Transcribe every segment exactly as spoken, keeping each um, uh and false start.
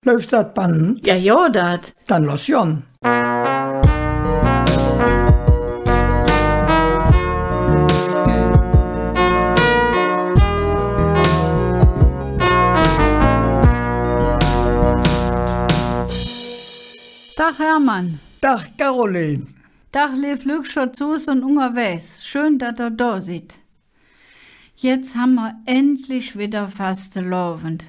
Läuf dat Band? Jo, jo, dat. Dann loss gonn. Dag, Hermann. Dag, Caroline. Dag, leev Lückcher zo Hus un ungerwägs. Schön, dat ehr do sid. Jetz han mer endlich widder Fastelovend.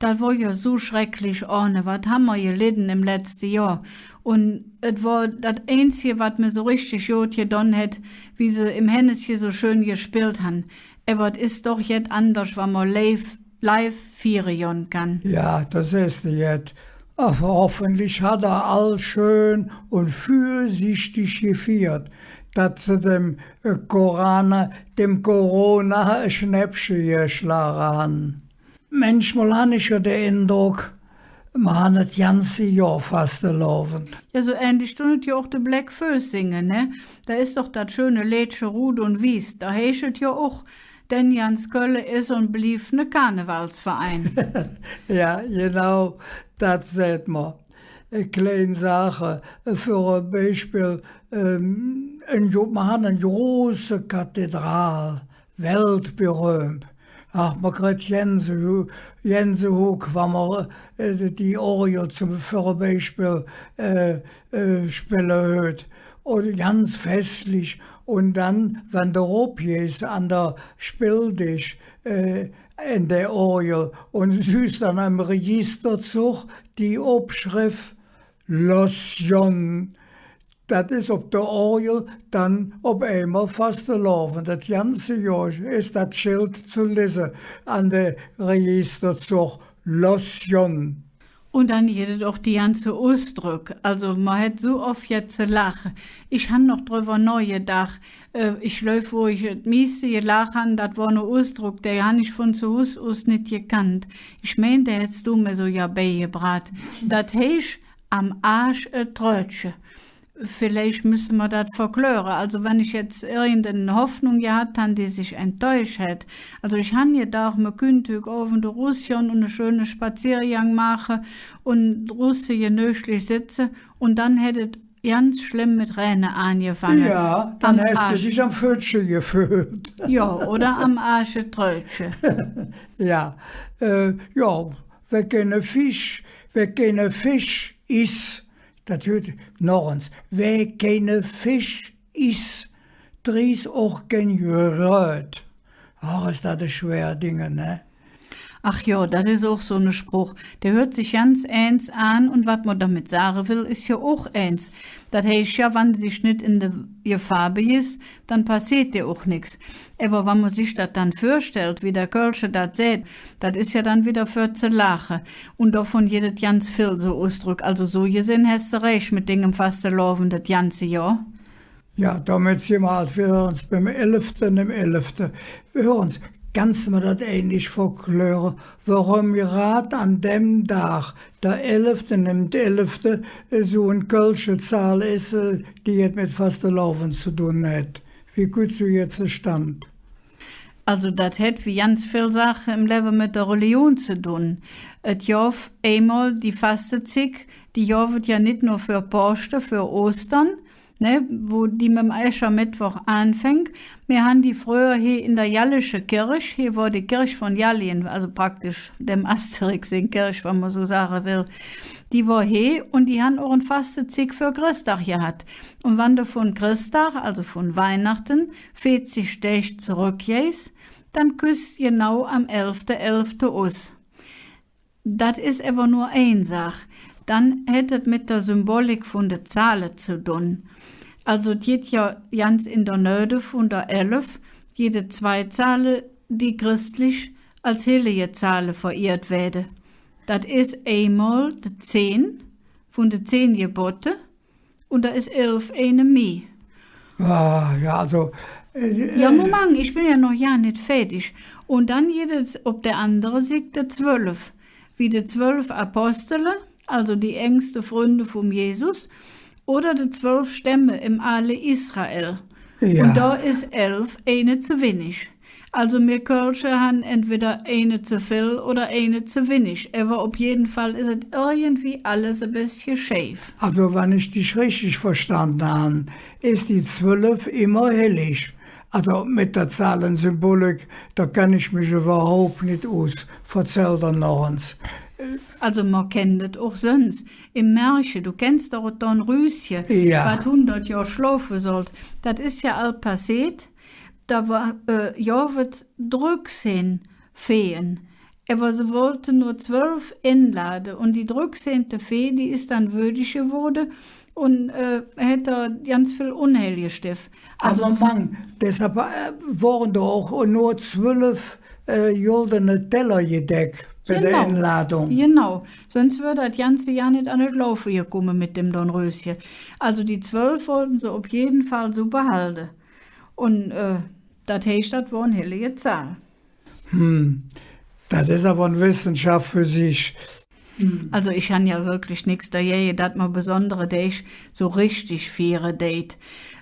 Dat wor jo su schrecklich ohne. Wat han mer geledde em letzte Johr? Un et wor dat Einzige, wat mir su richtig god gedon hät, wie se em Hännesche su schön gespillt han. Ävver et es doch jet anders, wann mer live, live fiere gonn kann. Jo, dat es jet. Ach, hoffentlich hat ehr all schön un vürsichtig gefiert, dat se dem, äh, Corona, dem Corona e Schnäppche geschlage han. Mänchmol han ich jo der Endrock, mer han et ganze Johr Fastelovend. Jo, su ähnlich dun et jo och de Bläck Fööss singe, ne? Do es doch dat schöne Leedche Rut un Wieß. Do heiß et jo och, denn ganz Kölle es un bliev ne Karnevalsverein. Jo, genau, dat säht mer. Äh, klein Saache, äh, för e Beispill, ähm, en Jo-, mer han en große Kathedral, weltberühmp. Ach, mer kritt Gänsehu-, Gänsehugg, wann mer, äh, die Orgel zom, för e Beispill, äh, äh, spille hürt. Un ganz fesslich. Un dann, wann de eropgeihs an der Spilldesch, äh, en der Orgel un sühs dann am Registerzog die Opschreff Loss gonn. Dat es op der Orgel dann op eimol Fastelovend. Dat ganze Johr es dat Scheld ze lese an der Registerzog, Loss gonn. Un dann gitt et och die ganze Usdröck. Alsu, mer hät su off jet ze laache. Ich han noch drüvver nohgedaach, äh, ich gläuv, wo ich et mieste gelaach han, dat wor ne Usdrock, dä han ich vun zo Hus us nit gekannt. Ich mein, dä hätts do mer sugar beigebraht. Dat heiß, am Aasch e Trötche. Villeich müsse mer dat verkläre. Alsu, wann ich jetz irgenden Hoffnung gehat han, die sich enttäusch hät. Alsu, ich han gedaach, mer künnt hügg Ovend erusgonn un ne schöne Spaziergang maache un drusse genöglich setze. Un dann hät et ganz schlemm met Rähne aangefange. Jo, dann häs do dich am Föttche geföhlt. Jo, oder am Aasch e Trötche. Jo, äh, jo, wä keine Fesch, wä keine Fesch iss, dat hürt, noch ens, wä keine Fesch iss, drieß och kein Gröt. Ach, es dat e schwer Dinge, ne? Ach jo, dat es och su ne Sproch. Dä hürt sich ganz ääns aan, un wat mer domet sage well, es jo och ääns. Dat heiß jo, wann de dich nit en de Gefahr begiss, dann passeet dir och nix. Ävver wann mer sich dat dann vürstellt, wie der Kölsche dat säht, dat es jo dann widder för ze laache. Un dovun gitt et ganz vill su Usdröck. Alsu su gesinn häs de rääch met dingem Fastelovend dat ganze Johr. Jo, domet sin mer ald widder ens beim Elfte em Elfte. Hür ens, kanns de mer dat eigentlich verkläre, woröm grad an däm Dag, der Elfte em Elfte, äh, su en kölsche Zahl es, äh, die jet met Fastelovend ze dun hät? Wie kütt su jet zostand? Alsu, dat hät wie ganz vill Saache em Levve met der Religion ze dun. Et gov eimol die Fastezigg, die gov et jo nit nor för Poosche, för Ostern, ne, wo die mem Äschermeddwoch aanfängk. Mir han die fröher hee en der gallische Kirch, hee wor die Kirch vun Gallien, alsu praktisch dem Asterix sing Kirch, wann mer su sage well. Die wor hee, un die han och en Fastezigg för Chressdag gehat. Un wann de vun Chressdag, alsu vun Weihnachte, veezig Däg zoröckgeihs, dann küss genau am Elfte Elfte us. Dat es ävver nor ein Saach. Dann hät et met der Symbolik vun de Zahle ze dun. Alsu, et gitt jo ganz en der Nöhde vun der Elf, gitt et zwei Zahle, die chresslich als hellige Zahle verehrt weede. Dat es eimol de Zehn vun de Zehn Gebotte, un do es Elf eine mih. Ah, jo, alsu, äh, jo, äh, Moment, ich ben jo noch gar nit fäädig. Un dann gitt et op der andere Sigg de Zwölf, wie de zwölf Apostele, alsu die engste Fründe vum Jesus, oder de zwölf Stämme em aale Israel. Jo. Un do es Elf eine ze winnig. Also, mir Kölsche han entweder eine ze vill oder eine ze winnig. Ävver op jeden Fall es et irgendwie alles e bessche scheif. Also, wann ich dich richtig verstande han, es die zwölf immer hellig. Also, met der Zahlesymbolik, do kann ich mich üvverhaup nit us. Verzäll der noch ens. Also, mer kennt et och söns. Em Märche, do kenns doch et Dornrösche, jo, wat hundert Johr schlofe sollt. Dat es jo all passeet. Do wor, äh, jo, wor drücksehn Feen. Ävver se wollte nor zwölf enlade. Un die drücksehnte Fee, die es dann wödig gewoode un, äh, hät do ganz vill Unheil gesteft. Also, ävver mang, deshalv, äh, wore do och nor zwölf, äh, goldene Teller gedeck bei der Enladung. Genau. Söns wör dat Ganze jo nit an et Laufe gekumme met dem Dornrösche. Also, die zwölf wollte se op jeden Fall su behalde. Un, äh, dat heiß, dat wor en hellige Zahl. Hm, dat es ävver en Wesseschaff för sich. Hm. Also, ich han jo wirklich nix dergäge, dat mer besondere Däg su richtig fiere deit.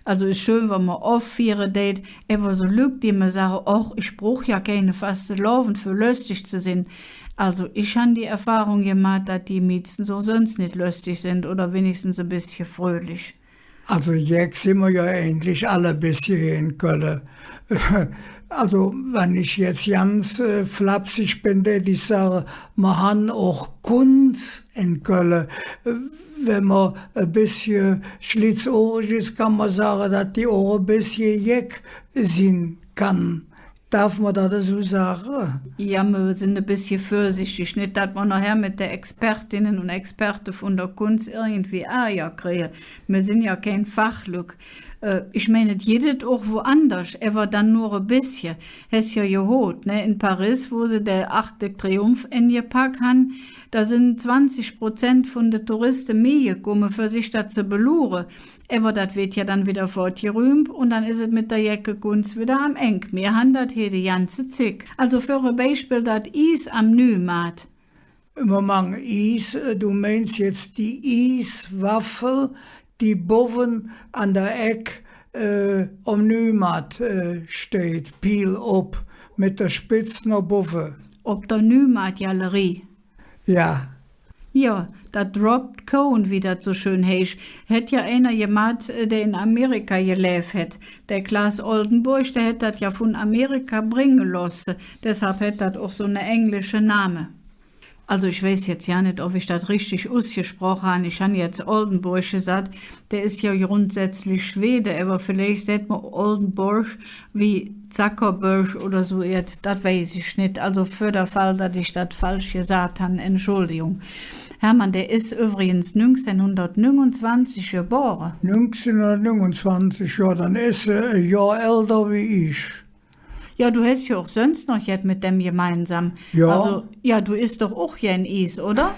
Also, es schön, wann mer off fiere deit, ävver su Lück, die mer sage, och, ich bruch jo keine Fastelovend, för löstig ze sin. Also, ich han die Erfahrung gemaht, dat die mieschtens och söns nit löstig sin oder winnigstens e bessche fröhlich. Also, jeck si mer jo eigentlich all e bessche en Kölle. Also, wann ich jetz ganz, äh, flapsig ben, dät ich sage, mer han och Kuns en Kölle. Äh, wann mer e bessche schlitzohrig es, kann mer sage, dat die och e bessche jeck sin kann. Darf mer dat esu sage? Jo, mer sin e bessche vörsichtig, nit, dat mer nohher met de Expertinne un Experte vun der Kuns irgendwie Ärger krige. Mer sin jo kein Fachlück. Äh, ich mein, et gitt et och woanders, ävver dann nor e bessche. Häs jo gehoot, ne? En Paris, wo se der Arc de Triomphe engepack han, do sin zwanzig Prozent vun de Touriste mih gekumme, för sich dat ze beluure. Ävver dat weed jo dann widder fottgerüümp un dann es et met der jecke Kuns widder am Eng. Mir han dat hee de ganze Zigg. Also för e Beispill dat Ies am Nüümaat. Moment, Ies, äh, do meins jetz die Ieswaffel, die bovven an der Eck, äh, om Nüümaat, äh, steiht, pielop, met der Spetz noh bovve. Op der Nüümaat-Galerie. Jo. Jo, dat Dropped Cone, wie dat su schön heiß, hät jo einer gemaht, äh, dä en Amerika geläv hät. Der Claes Oldenburg, dä hät dat jo vun Amerika bränge looße. Deshalv hät dat och su ne englische Name. Also, ich weiß jetz jo nit, ov ich dat richtig usgesproche han. Ich han jetz Oldenburg gesaht. Dä es jo grundsätzlich Schwede, ävver villeich säht mer Oldenborg wie Zuckerberg oder su jet, dat weiß ich nit. Also för der Fall, dat ich dat falsch gesaht han, Entschuldigung. Hermann, dä es üvvrigens nüngzehnhundertnüngunzwanzig gebore. Nüngzehnhundertnüngunzwanzig, jo, dann es hä e Johr älder wie ich. Jo, do häs jo och söns noch jet met däm gemeinsam. Jo. Also, jo, do iss doch och gään Ies, oder?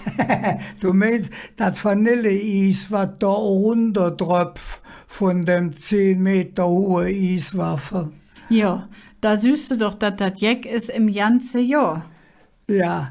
Do meins dat Vanilleies, wat do erunderdröpp vun däm zehn Meter hohe Ieswaffel? Jo, do sühs de doch, dat dat jeck es em ganze Johr. Jo,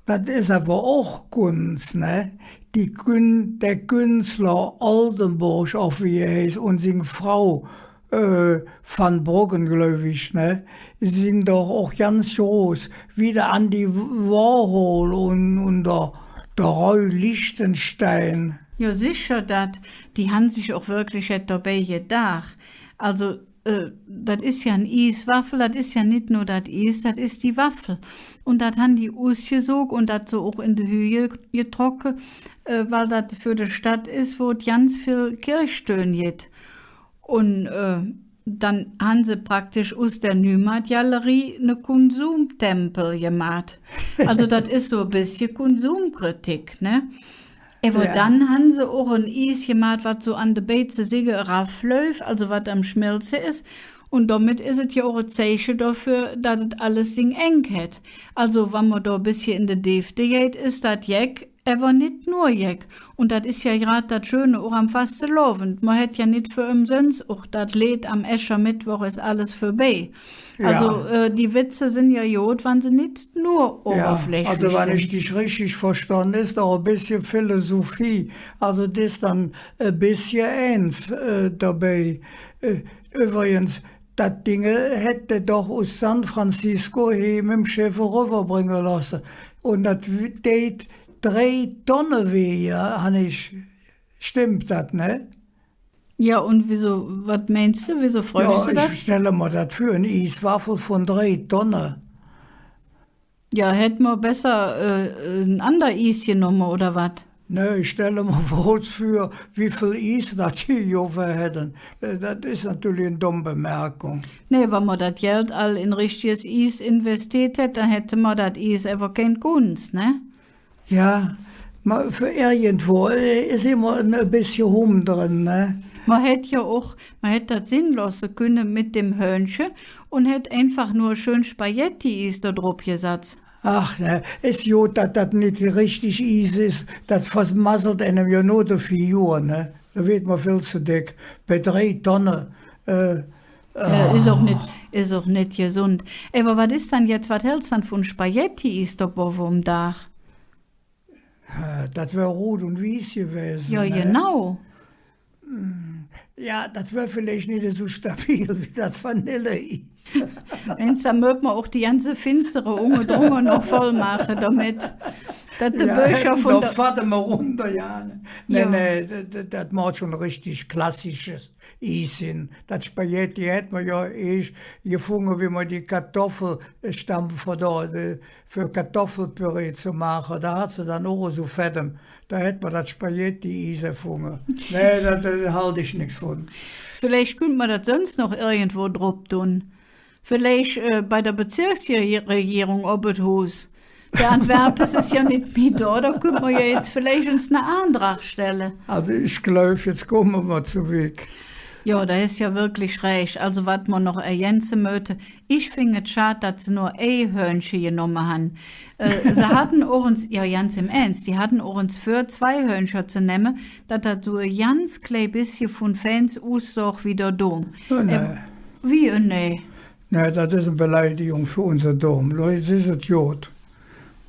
dat es ävver och Kuns, ne? Die Kün-, der Künstler Oldenburg, ov wie hä heiß, un sing Frau, äh, Van Bruggen, gläuv ich, ne? Sin doch och ganz groß. Wie der Andy Warhol un, un der, der Roy Lichtenstein. Jo, secher dat. Die han sich och wirklich jet dobei gedaach. Also, äh, dat es jo en Ieswaffel, dat es jo nit nor dat Ies, dat es die Waffel. Un dat han die usgesök un dat su och en de Hüh getrocke, äh, weil dat för de Stadt es, wo et ganz vill Kirchtöön gitt. Un, äh, dann han se praktisch us der Nüümaat-Galerie ne Konsumtempel gemaht. Also, dat es su e bessche Konsumkritik, ne? Ävver jo, dann han se och en Ies gemaht, wat su an de beidse Sigge eravläuf, also wat am Schmelze es. Un domet es et jo och e Zeiche doför, dat et alles sing Eng hät. Also, wann mer do e bessche en de Deefde geiht, es dat jeck, ävver nit nor jeck. Un dat es jo grad dat Schöne och am Fastelovend. Mer hät jo nit för ömsöns och dat Leed, am Äschermeddwoch es alles vörbei. Jo. Also, äh, die Witze sin jo god, wann se nit nor oberflächlich sin. Jo, also, wann ich dich richtig verstande, es do e bessche Philosophie. Also, dat es dann e bessche ääns, äh, dobei. Äh, üvvrigens, Dat Ding hät dä doch us San Francisco hee mem Scheff erüvverbränge looße. Un dat deit drei Tonne wege, han ich, stemmp dat, ne? Jo, un wiesu, wat meins do, wiesu freus do dich? Jo, ich stelle mer dat för, en Ieswaffel vun drei Tonne. Jo, hätt mer besser, äh, en ander Ies genomme, oder wat? Nä, ich stelle mer bloß för, wie vill Ies dat die gegovve hätte. Äh, dat es natörlich en domm Bemerkung. Nä, wann mer dat Geld all en richtiges Ies investeet hätt, dann hätte mer dat Ies ävver kein Kuns, ne? Jo, mer, för irgendwo, äh, es immer e bessche Humm dren, ne? Mer hätt jo och, mer hätt dat sin looße künne met dem Hörnche un hätt einfach nor schön Spaghetti-Ies do drop gesatz. Ach, ne, es god, dat dat nit richtig Ies es, dat vermasselt einem jo nor de Figur, ne? Do weed mer vill ze deck. Bei drei Tonne, äh, Jo, es och nit, es och nit gesund. Ävver wat es dann jetz, wat häls dann vun Spaghetti-Ies do bovve om Daach? Äh, dat wör rud un wieß gewäse, ne? Jo, genau. Hm, jo, dat wör villeich nit esu stabil wie dat Vanilleis. Meins, do mööt mer och die ganze Finstere unge drunger noch voll maache domet. Dat de Böcher vun der Fade mer runder, jo. Nä, nä, dat, dat, dat moot schon richtig klassisches Ies sin. Dat Spaghetti hät mer jo eesch gefunge, wie mer die Kartoffelstampfer do, äh, för Kartoffelpüree ze maache. Do hät se dann och esu Fäddem. Do hät mer dat Spaghetti-Ies erfunge. Nä, do, do halt ich nix vun. Villeich künnt mer dat söns noch irgendwo drop dun. Villeich, äh, bei der Bezirksregierung op et Huus. Der Antwerpes es jo nit mih do, do künnt mer jo jetz villeich ens ene Aandrag stelle. Alsu, ich gläuv, jetz kumme mer zo wigg. Jo, do häs jo wirklich rääch. Alsu, wat mer noch ergänze mööte, ich finge et schad, dat se nor ei Hörnche genomme han. Äh, se hatte och ens, jo, ganz em Ähnz, die hatte och ens vür, zwei Hörncher ze nemme, dat dat su e ganz klei bessche vun fäns ussoch wie der Dom. Jo, nä. Äh, wie, äh, nä? Nä, dat es en Beleidigung för unse Dom. Jetz es et god.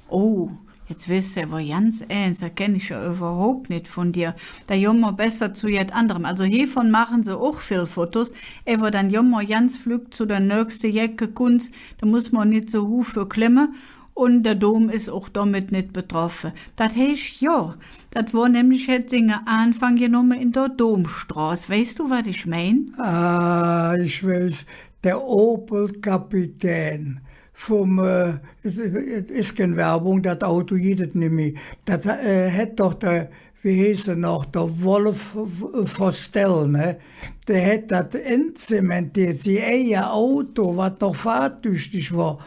Oh, jetz wees do ävver ganz ääns, dat kenn ich jo üvverhaup nit vun dir. Do gonn mer besser zo jet anderem. Alsu, hee vun maache se och vill Fotos, ävver dann gonn mer ganz flöck zo der nöchste jecke Kuns. Do muss mer nit su huh för klemme. Un der Dom es och domet nit betroffe. Dat heiß, jo, dat wor nämlich, hät singe Aanfang genomme en der Domstroß. Weiß do, wat ich mein? Ah, ich weiß. Der Opel Kapitän vum, äh, et, et es kein Werbung, dat Auto gitt et nimmi. Dat, äh, hät doch der, wie heeß hä noch, der Wolf, äh, Vostell, ne? Dä hät dat enzementeet, si eige Auto, wat noch fahrtüchtig wor.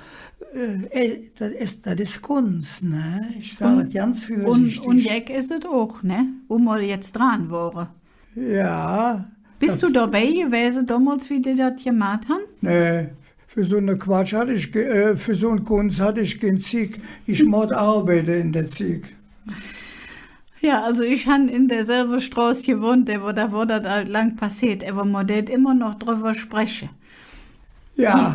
Äh, äh, dat es, dat es Kuns, ne? Ich sage et ganz vürsichtig. Un, un jeck es et och, ne? Wo mer jetz dran wore. Jo. Bes do dobei gewäse, domols, wie die dat gemaht han? Nä, för su ene Quatsch hatt ich ke-, äh, för su en Kuns hatt ich kein Zigg. Ich moot arbeide en der Zigg. Jo, alsu ich han en derselve Stroß gewonnt, ävver do wor dat ald lang passeet, ävver mer dät immer noch drüvver spreche. Jo.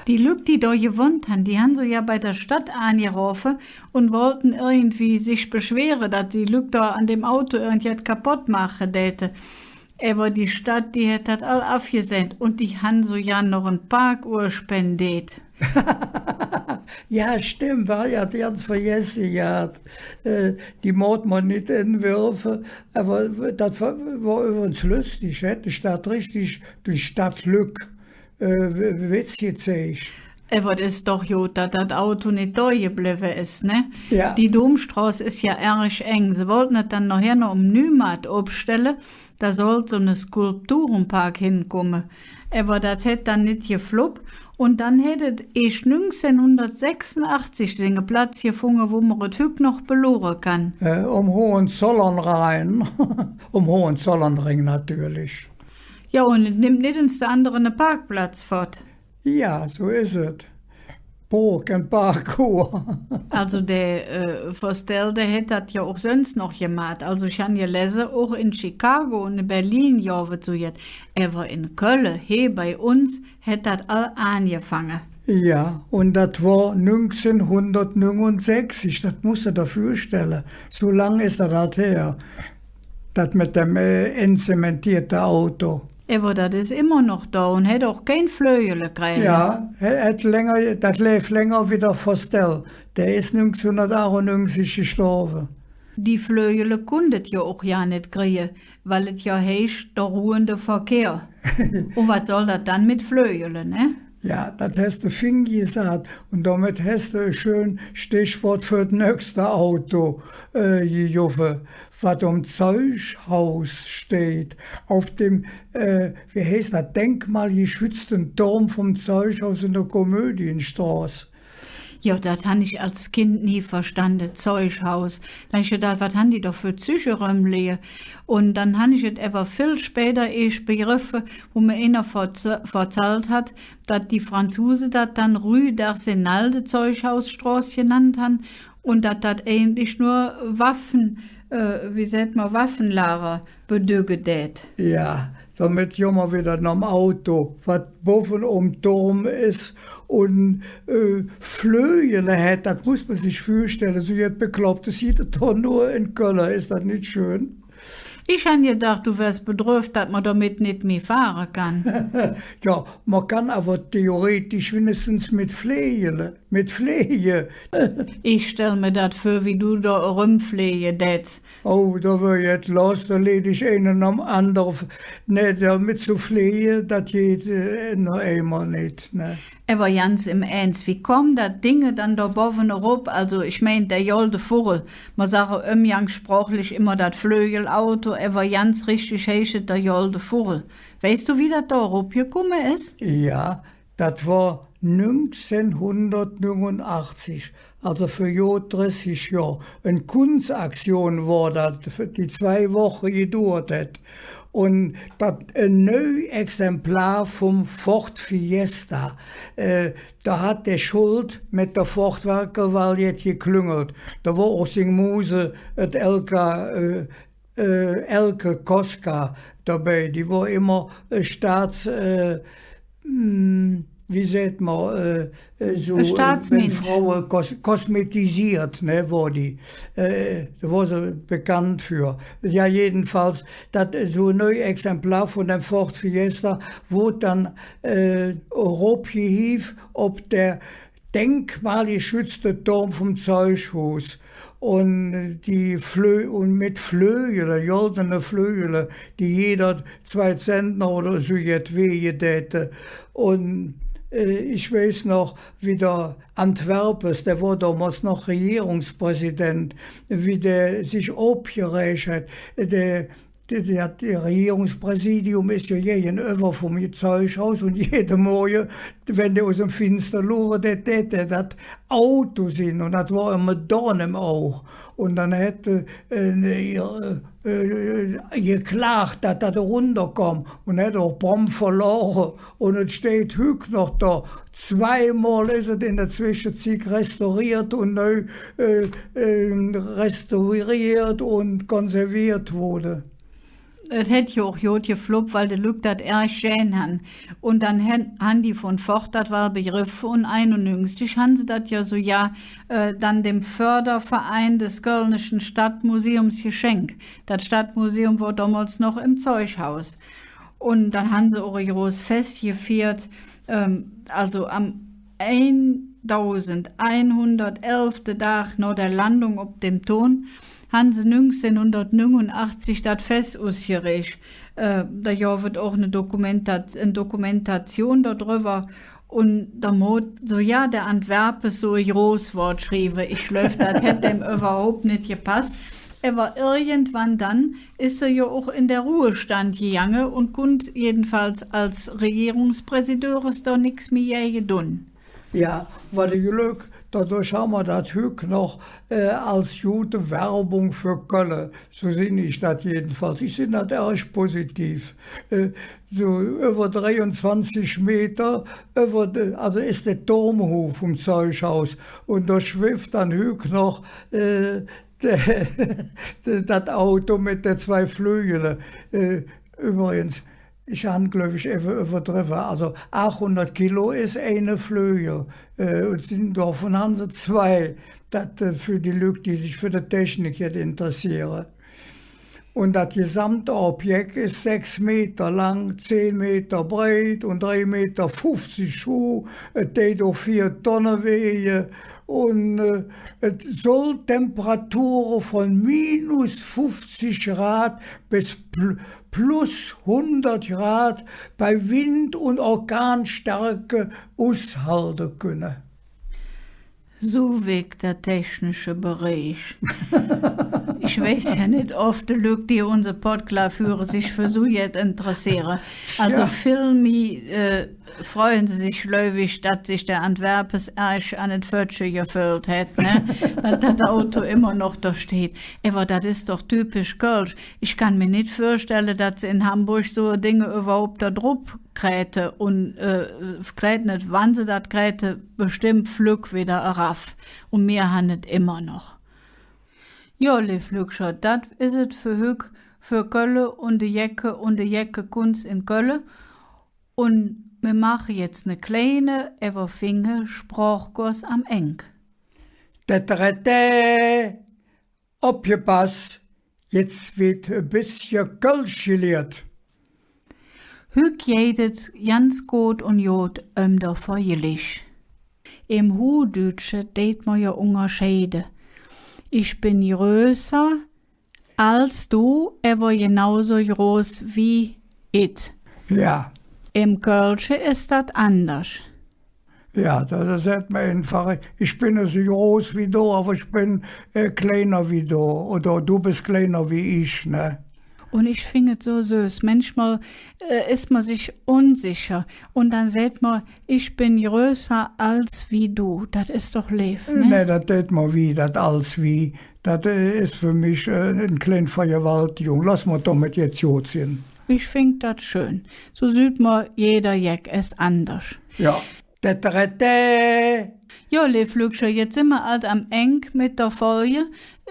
Die, die Lück, die do gewonnt han, die han se jo bei der Stadt aangerofe un wollte irgendwie sich beschwere, dat die Lück do an dem Auto irgendjet kapodd maache däte. Ävver die Stadt, die hät dat all avgesähnt un die han se jo noch en Parkuhr spendeet. Jo, stemmp, ha, jo, die han se vergesse, jo. Äh, die moot mer nit enwerfe, ävver dat wor, wor üvvrigens löstig, hät de Stadt richtig, de Stadtlück, äh, W-, Witz gezeig. Ävver et es doch god, dat dat Auto nit do geblevve es, ne? Jo. Die Domstroß es jo ärg eng. Se wollte et dann nohher noch om Nüümaat opstelle, do sollt su ene Skulpturepark hinkumme. Ävver dat hät dann nit geflupp. Un dann hät et eesch nüngzehnhundertsechsunachzig singe Platz gefunge, wo mer et hügg noch beluure kann. Äh, om Hohenzollernrhein. Om Hohenzollernring natörlich. Jo, un et nimmp nit ens de andere ene Parkplatz fott. Jo, su es et. Burg en Parkuhr. Alsu der, äh, Vostell, dä hät dat jo och söns noch gemaht. Alsu ich han gelese, och en Chicago un en Berlin gov et su jet. Ävver en Kölle, hee bei uns, hät dat all aangefange. Jo, un dat wor nüngzehnhundertnüngunsechzig, dat muss de der vürstelle. Su lang es dat ald her. Dat met dem, äh, enzementeete Auto. Ävver dat es immer noch do un hät och kein Flögele kräge. Jo, hä-, hät länger, dat läv länger wie der Verstell. Dä es nüngzehnhundertachunnüngzig gestorve. Die Flögele kunnt et jo och jo nit krige, weil et jo heiß, der ruhende Verkehr. Un wat soll dat dann met Flögele, ne? Jo, dat häs de fing gesaht. Un domet häs de e schön Stichwort för et nächste Auto, äh, gegovve, wat om Zeughaus steiht. Auf dem, äh, wie heiß dat, denkmalgeschützten Turm vom Zeughaus en der Komödienstroß. Jo, dat han ich als Kind nie verstande, Zeughaus. Do han ich gedaach, wat han die do för Züg erömlige? Un dann han ich et ävver vill späder eesch begreffe, wo mer einer verz-, verzallt hät, dat die Franzuse dat dann Rue d'Arsenal, de Zeughausstroß, genannt han, un dat dat eigentlich nor Waffen-, äh, wie säht mer, Waffenlager bedügge dät. Jo, domet gommer widder nohm Auto, wat bovven om Turm es un, äh, Flögele hät, dat muss mer sich vürstelle, su jet Beklopptes gitt et doch nor en Kölle, es dat nit schön? Ich han gedaach, do wörs bedröv, dat mer domet nit mih fahre kann. Jo, mer kann ävver theoretisch winnigstens met fleege, met fleege. Ich stell mer dat vür, wie do do erömfleege däts. Oh, do wör jet loss, do leet ich eine nohm andere f-, nä, domet ze fleege, dat geiht, äh, noch eimol nit, ne? Ävver ganz em Ähns, wie kom dat Dinge dann do bovven erop? Alsu, ich mein, der golde Vugel, mer sage ömgangssprochlich immer dat Flögelauto, ävver ganz richtig heiß et der golde Vugel. Weiß do, wie dat do eropgekumme es? Jo, dat wor nüngzehnhundertnüngunachzig, alsu vür god dressig Johr. En Kunstaktion wor dat, die zwei Woche geduurt hät. Un dat en neu Exemplar vum Ford Fiesta. Äh, do hät der Schult met der Ford-Werke wall jet geklüngelt. Do wor och sing Muse, et Elka, äh, äh, Elke Koska dobei. Die wor immer, äh, staats-, äh, mm, wie säht mer, äh, äh, su, äh, Staatsminsch. Wenn Fraue kos-, kosmetisiert, ne, wor die, äh, do wor se bekannt för. Jo, jedenfalls, dat, äh, su e neu Exemplar vun dem Ford Fiesta, woodt dann, äh, eropgehievt op der denkmalgeschützte Turm vum Zeughuus. Un die Flö-, un met Flögele, goldene Flögele, die jeder zwei Zentner oder su jet wege däte. Un, äh, ich weiß noch, wie der Antwerpes, dä wor domols noch Regierungspräsident, wie dä sich opgeräg hät, dä Dä, dä, dat Regierungspräsidium es jo gägenüvver vum Zeughaus un jede Morge, wann dä us dem Finster luure dät, dät dä dat Auto sinn un dat wor immer Dorn em Aug. Un dann hät hä, äh, äh, äh, geklaag, dat dat erunderkom un hät och promp verlore. Un et steiht hügg noch do. Zweimol es et en der Zweschezigg restauriert un neu, äh, äh, restauriert un konserviert woode. Et hät jo och god geflupp, weil de Lück dat ärg gään han. Un dann han, han die vun Ford dat wall begreffe un einunnüngzig han se dat jo su, jo, äh, dann dem Förderverein des Kölnischen Stadtmuseums geschenk. Dat Stadtmuseum wor domols noch em Zeughaus. Un dann han se och e groß Fess gefiert, ähm, alsu am eindausendeinhundertelfte Dag noh der Landung op dem Toon han se nüngzehnhundertnüngunachzig dat Fess usgereech. Äh, do gov et och en Dokumenta-, en Dokumentation dodrüvver. Un do moot su, jo, der Antwerpes su e Großwood schrieve. Ich gläuv, dat hät däm üvverhaup nit gepass. Ävver irgendwann dann es hä jo och en der Ruhestand gegange un kunnt jedenfalls als Regierungspräsidores do nix mih gäge dun. Jo, wat e Glöck, dodurch han mer dat hügg noch, äh, als gode Werbung för Kölle. Su sinn ich dat jedenfalls. Ich sinn dat ärg positiv. Äh, su üvver dreiunzwanzig Meter, üvver de, alsu es der Turm huh vum Zeughaus. Un do schwevv dann hügg noch, äh, dat Auto met de zwei Flögele. Äh, üvvrigens, ich han, gläuv ich, evve üvverdrevve. Alsu, achhundert Kilo es eine Flögel. Äh, un sinn, dovun han se zwei. Dat, äh, för die Lück, die sich för de Technik jet interesseere. Un dat gesamte Objek es sechs Meter lang, zehn Meter breid un drei Meter fuffzig huh. Et deit och veer Tonne wege. Un, äh, et soll Temperature vun minus fuffzig Grad bes pl-, plus hundert Grad bei Wind un Orkanstärke ushalde künne. Su wigg der technische Bereich. Ich weiß jo nit, ov de Lück, die unse Podklaaf hüre, sich för su jet interesseere. Also jo. Vill mih, äh, freue se sich, gläuv ich, dat sich der Antwerpes Ärg an et Föttche geföhlt hät, ne? Dat dat Auto immer noch do steiht. Ävver dat es doch typisch kölsch. Ich kann mer nit vürstelle, dat se en Hamburg su Dinger üvverhaup do drop kräte un, äh, kräte nit, wann se dat kräte, bestemmp flöck widder erav. Un mir han et immer noch. Jo, leev Lückcher, dat es et för hügg, för Kölle un de Jecke un de jecke Kuns en Kölle. Un mir maache jetz ne kleine, ävver finge Sprochkurs am Engk. Täterätä! Opgepass, jetz weed e bessche Kölsch geliert. Hügg geiht et ganz koot un god öm der Verglich. Em Huhdütsche deit mer jo ungerscheide. Ich ben größer als do, ävver genauso groß wie et. Jo. Em Kölsche es dat anders. Jo, do, do säht mer einfach, ich ben esu groß wie do, ävver ich ben, äh, kleiner wie do. Oder do bes kleiner wie ich, ne? Un ich fing et su söß. Manchmol, äh, es mer sich unsecher. Un dann säht mer, ich ben größer als wie do. Dat es doch leev, ne? Nä, dat deit mer wih, dat als wie. Dat, äh, es för mich, äh, en klein Vergewaltigung. Loss mer domet jetz god sin. Ich fing dat schön. Su süht mer, jeder Jeck es anders. Jo. Täterätä! Jo, leev Lückcher, jetz sin mer ald am Engk met der Folg.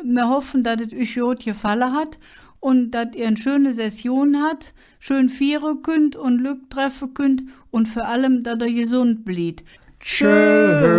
Mir hoffe, dat et üch god gefalle hät un dat ehr en schöne Session hat, schön fiere künnt un Lück treffe künnt un vür allem, dat ehr gesund blievt. Tschö!